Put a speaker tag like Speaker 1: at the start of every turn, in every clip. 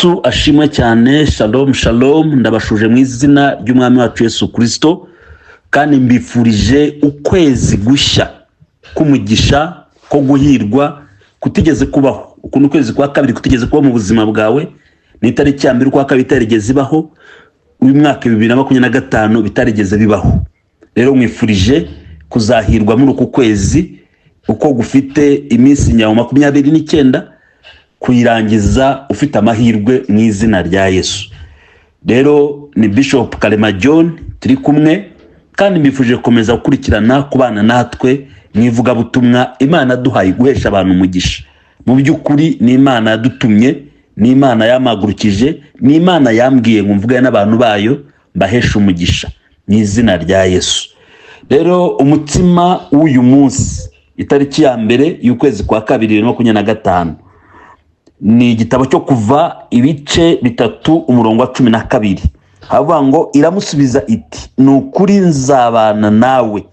Speaker 1: Yesu ashimwe cyane. Shalom shalom, ndabashuje mu izina ry'Umwami wacu Yesu Kirisito, kandi mbifurije ukwezi gushya k'umugisha, ko guhirwa kutigeze kubaho. Uku ni ukwezi kwa kabiri kutigeze kuba mu buzima bwawe. Ni itariki ya mbere ukwa kabiri itarigeze ibaho, uyu mwaka 2025 bitarigeze bibaho. Rero mwifurije kuzahirwa muri uku kwezi uko gufite iminsi nyawo 29, kuyirangiza ufite amahirwe mu izina rya Yesu. Rero ni Bishop Karema John turi kumwe, kandi mbifuje gukomeza gukurikirana, kubana natwe mu ivugabutumwa Imana duhaye guhesha abantu umugisha. Mu by'ukuri ni Imana yadutumye, ni Imana yamagurukije, ni Imana yambwiye ngo mvugane n'abantu bayo mbaheshe umugisha mu izina rya Yesu. Rero umutima w'uyu munsi, itariki ya mbere y'ukwezi kwa kabiri 2025, ni igitabo cyo Kuva ibice 3, umurongo wa 12. Havuga ngo: "Iramusubiza iti: 'Ni ukuri nzabana nawe,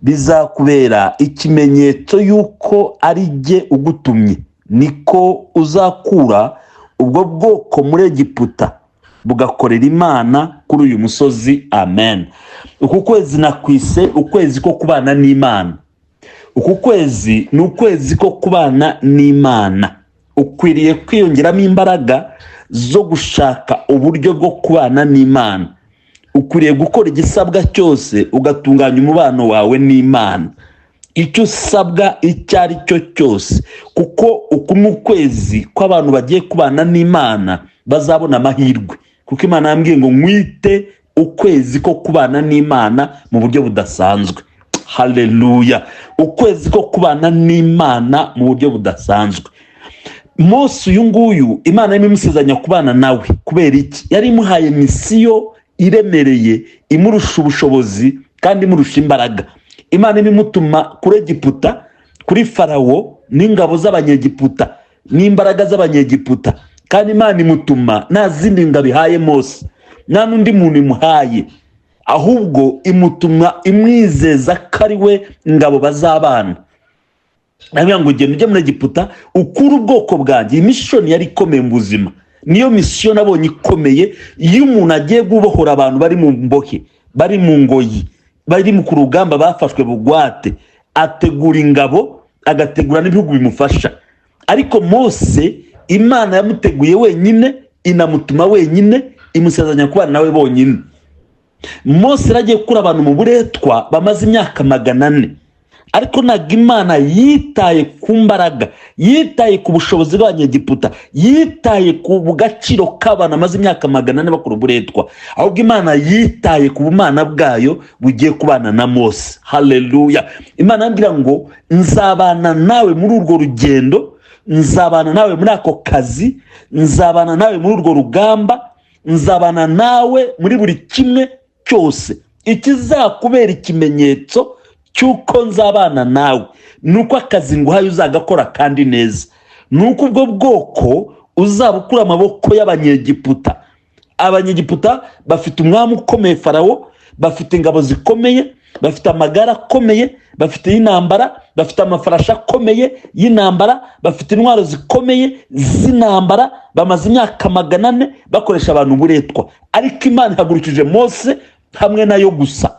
Speaker 1: bizakubera ikimenyetso y'uko ari jye ugutumye, niko uzakura ubwo bwoko muri Egiputa bugakorera Imana kuri uyu musozi.'" Amen. Uku kwezi nakwise ukwezi ko kubana n'Imana. Uku kwezi ni ukwezi ko kubana n'Imana. Ukwiriye kwiyongeramo imbaraga zo gushaka uburyo bwo kubana n'Imana. Ukwiriye gukora igisabwa cyose ugatunganya umubano wawe n'Imana, icyo usabwa icyo ari cyo cyose, kuko uku ni ukwezi kw'abantu bagiye kubana n'Imana bazabona amahirwe, kuko Imana yambwiye ngo nkwite ukwezi ko kubana n'Imana mu buryo budasanzwe. Haleluya! Ukwezi ko kubana n'Imana mu buryo budasanzwe. Mose uyu nguyu, Imana yarimo imusezeranya kubana nawe. Kubera iki? Yari imuhaye mission iremereye, imurusha ubushobozi kandi imurusha imbaraga. Imana irimo imutuma kuri Egiputa, kuri Farawo n'ingabo z'Abanyegiputa n'imbaraga z'Abanyegiputa. Kandi Imana imutuma nta zindi ngabo ihaye Mose, nta n'undi muntu imuhaye, ahubwo imutuma imwizeza ko ari we ngabo bazabana. Aravuga ngo: "Ugenda ujye muri Egiputa ukure ubwoko bwanjye." Iyi mission yari ikomeye mu buzima, niyo mission nabonye ikomeye. Iyo umuntu agiye gubohora abantu bari mu mbohe, bari mu ngoyi, bari ku rugamba, bafashwe bugwate, ategura ingabo, agategura n'ibihugu bimufasha. Ariko Mose Imana yamuteguye wenyine, inamutuma wenyine, imusezeranya kubana nawe bonyine. Mose yaragiye gukura abantu mu buretwa bamaze imyaka 400, ariko ntabwo Imana yitaye ku mbaraga, yitaye ku bushobozi bw'Abanyegiputa, yitaye ku gaciro k'abantu bamaze imyaka 400 bakora uburetwa. Ahubwo Imana yitaye ku bumana bwayo bugiye kubana na Mose. Haleluya! Imana yambwira ngo: "Nzabana nawe muri urwo rugendo, nzabana nawe muri ako kazi, nzabana nawe muri urwo rugamba, nzabana nawe muri buri kimwe cyose. Ikizakubera ikimenyetso cy'uko nzabana nawe ni uko akazi nguhaye uzagakora kandi neza, ni uko ubwo bwoko uzaba ukura amaboko y'Abanyegiputa." Abanyegiputa bafite umwami ukomeye Farawo, bafite ingabo zikomeye, bafite amagare akomeye, bafite y'intambara, bafite amafarashi akomeye y'intambara, bafite intwaro zikomeye z'intambara. Bamaze imyaka 400 bakoresha abantu uburetwa, ariko Imana ihagurukije Mose hamwe nayo gusa.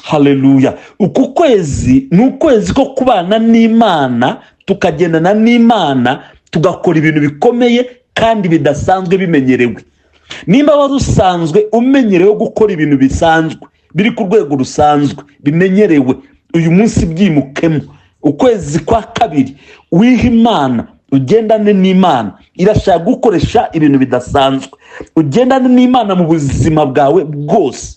Speaker 1: Haleluya! Uku kwezi ni ukwezi ko kubana n'Imana, tukagendana n'Imana, tugakora ibintu bikomeye kandi bidasanzwe bimenyerewe. Nimba wari usanzwe umenyerewe gukora ibintu bisanzwe, biri ku rwego rusanzwe bimenyerewe, uyu munsi byimukemo. Ukwezi kwa kabiri wiha Imana, ugendane n'Imana. Irashaka gukoresha ibintu bidasanzwe. Ugendane n'Imana mu buzima bwawe bwose,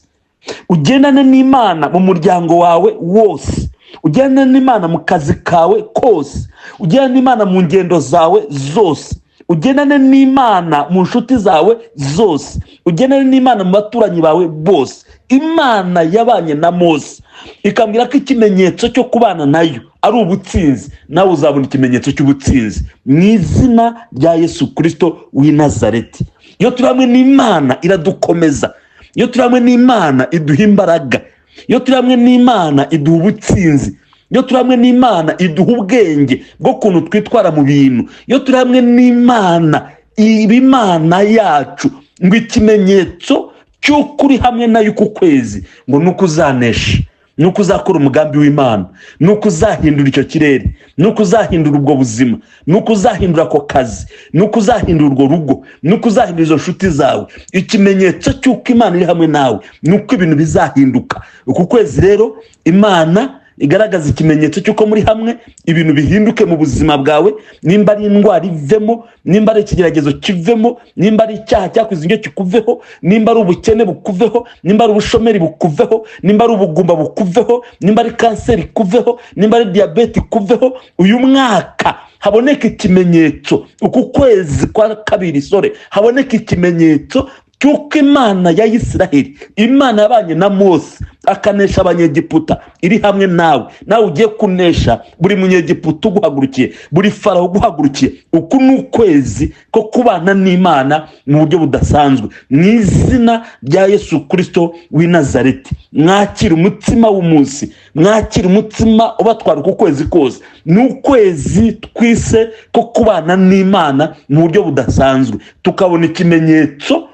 Speaker 1: ugendane n'Imana mu muryango wawe wose, ugendane n'Imana mu kazi kawe kose, ugendane n'Imana mu ngendo zawe zose, ugendane n'Imana mu nshuti zawe zose, ugendane n'Imana mu baturanyi bawe bose. Imana yabanye na Mose, ikambwira ko ikimenyetso cyo kubana nayo ari ubutsinzi. Nawe uzabona ikimenyetso cy'ubutsinzi mu izina rya Yesu Kirisito w'i Nazareti. Iyo turi hamwe n'Imana iradukomeza, iyo turi hamwe n'Imana iduha imbaraga, iyo turi hamwe n'Imana iduha ubutsinzi, iyo turi hamwe n'Imana iduha ubwenge bwo kuntu twitwara mu bintu, iyo turi hamwe n'Imana Imana yacu ngo ikimenyetso cy'uko uri hamwe nayo uku kwezi ngo ni uko uzanesha, ni uko uzakora umugambi w'Imana, ni uko uzahindura icyo kirere, ni uko uzahindura ubwo buzima, ni uko uzahindura ako kazi, ni uko uzahindura urwo rugo, ni uko uzahindura izo nshuti zawe. Ikimenyetso cy'uko Imana iri hamwe nawe ni uko ibintu bizahinduka. Uku kwezi rero Imana igaragaza ikimenyetso cy'uko muri hamwe, ibintu bihinduke mu buzima bwawe. Nimba ari indwara ivemo, nimba ari ikigeragezo kivemo, nimba ari icyaha cyakuze indyo kikuveho, nimba ari ubukene bukuveho, nimba ari ubushomeri bukuveho, nimba ari ubugumba bukuveho, nimba ari kanseri ikuveho, nimba ari diyabete ikuveho. Uyu mwaka haboneka ikimenyetso, uku kwezi kwa kabiri sore, haboneka ikimenyetso cy'uko Imana ya Isiraheli, Imana yabanye na Mose akanesha Abanyegiputa, iri hamwe nawe. Nawe ugiye kunesha buri Munyegiputa uguhagurukiye, buri Farawo uguhagurukiye. Uku ni ukwezi ko kubana n'Imana mu buryo budasanzwe. Mu izina rya Yesu Kirisito w'i Nazareti, mwakire umutsima w'umunsi, mwakire umutsima ubatwara uku kwezi kose. Ni ukwezi twise ko kubana n'Imana mu buryo budasanzwe, tukabona ikimenyetso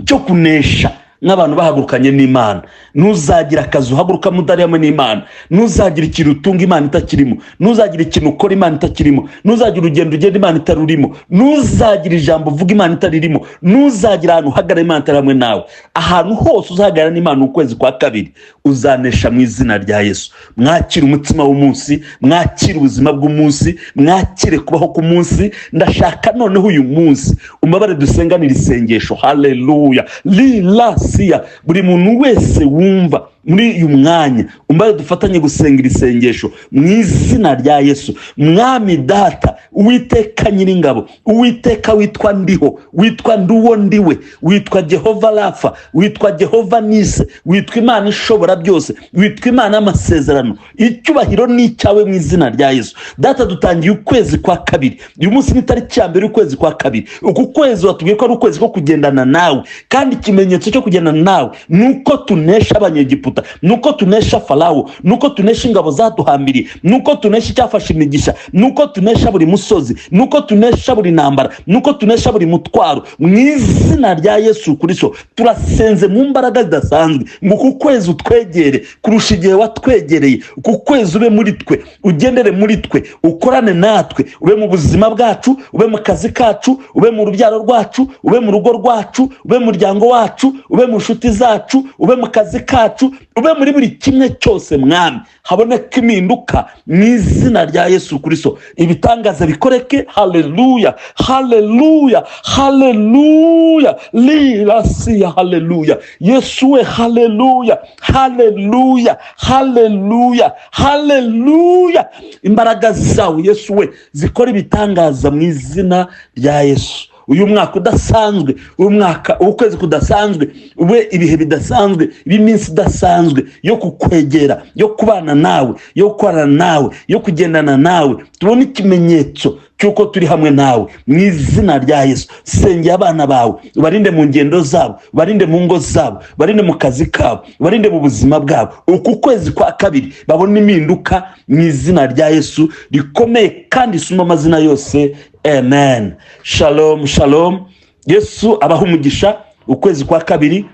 Speaker 1: cyo kunesha nk'abantu bahagurukanye n'Imana. Ntuzagira akazi uhagurukamo utari hamwe n'Imana, ntuzagira ikintu utunga Imana itakirimo, ntuzagira ikintu ukora Imana itakirimo, ntuzagira urugendo ugenda Imana itarurimo, ntuzagira ijambo uvuga Imana itaririmo, ntuzagira ahantu uhagarara Imana itari hamwe nawe. Ahantu hose uzahagarara n'Imana ukwezi kwa kabiri uzanesha mu izina rya Yesu. Mwakire umutsima w'umunsi, mwakire ubuzima bw'umunsi, mwakire kubaho k'umunsi. Ndashaka noneho uyu munsi umbabare dusenganire isengesho. Haleluya lilasiya. Buri muntu wese wumva muri uyu mwanya, umbare dufatanye gusenga iri sengesho mu izina rya Yesu. Mwami Data, Uwiteka Nyiringabo, Uwiteka witwa Ndiho, witwa Nduwo Ndiwe, witwa Jehova Rafa, witwa Jehova Nise, witwa Imana ishobora byose, witwa Imana y'amasezerano, icyubahiro ni icyawe mu izina rya Yesu. Data, dutangiye ukwezi kwa kabiri. Uyu munsi ni tariki ya 1 y'ukwezi kwa kabiri. Uku kwezi watubwiye ko ari ukwezi ko kugendana nawe, kandi ikimenyetso cyo kugendana nawe ni uko tunesha Abanyegiputa, ni uko tunesha Farawo, ni uko tunesha ingabo zaduhambiriye, ni uko tunesha icyafashe imigisha, ni uko tunesha buri musozi, ni uko tunesha buri ntambara, ni uko tunesha buri mutwaro mu izina rya Yesu Kristo. Turasenze mu mbaraga zidasanzwe ngo uku kwezi utwegere kurusha igihe watwegereye. Uku kwezi ube muri twe, ugendere muri twe, ukorane natwe, ube mu buzima bwacu, ube mu kazi kacu, ube mu rubyaro rwacu, ube mu rugo rwacu, ube mu muryango wacu, ube mu nshuti zacu, ube mu kazi kacu, ube muri buri kimwe cyose. Mwami, haboneka impinduka mu izina rya Yesu Kristo, ibitangaza bikoreke. Haleluya, haleluya, haleluya, lirasiya, haleluya Yesu we, haleluya, haleluya, haleluya, haleluya. Imbaraga zawe Yesu we zikora ibitangaza mu izina rya Yesu. Uyu mwaka udasanzwe, uyu mwaka, ukwezi kudasanzwe, ube ibihe bidasanzwe, iminsi idasanzwe yo kukwegera, yo kubana nawe, yo gukorana nawe, yo kugendana nawe, tubone ikimenyetso cy'uko turi hamwe nawe mu izina rya Yesu. Sengera abana bawe, ubarinde mu ngendo zabo, ubarinde mu ngo zabo, ubarinde mu kazi kabo, ubarinde mu buzima bwabo. Uku kwezi kwa kabiri babone impinduka mu izina rya Yesu rikomeye kandi isumba amazina yose. Amen. Shalom, shalom. Yesu abaha umugisha. Ukwezi kwa kabiri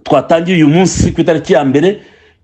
Speaker 1: twatangiye uyu munsi ku itariki ya 1,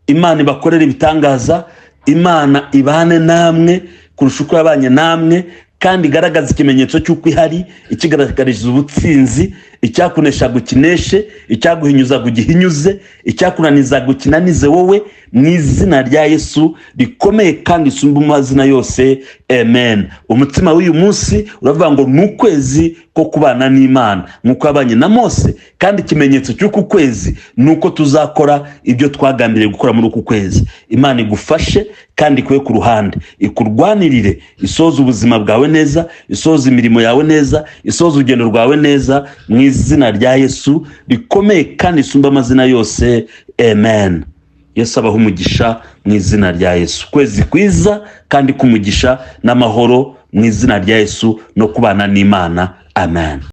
Speaker 1: Imana ibakorere ibitangaza, Imana ibane namwe kurusha uko yabanye namwe, kandi igaragaza ikimenyetso cy'uko ihari, ikigaragariza ubutsinzi. Icyakunesha gukineshe, icyaguhinyuza gugihinyuze, icyakunaniza gukinanize wowe, mu izina rya Yesu rikomeye kandi isumba amazina yose. Amen. Umutsima w'uyu munsi uravuga ngo ni ukwezi ko kubana n'Imana nk'uko yabanye na Mose, kandi ikimenyetso cy'uku kwezi ni uko tuzakora ibyo twagambiriye gukora muri uku kwezi. Imana igufashe kandi ikuwe ku ruhande, ikurwanirire, isoze ubuzima bwawe neza, isoze imirimo yawe neza, isoze urugendo rwawe neza, mu izina rya Yesu rikomeye kandi isumba amazina yose. Amen. Yesu abaha umugisha mu izina rya Yesu. Kwezi kwiza kandi k'umugisha n'amahoro mu izina rya Yesu no kubana n'Imana. Amen.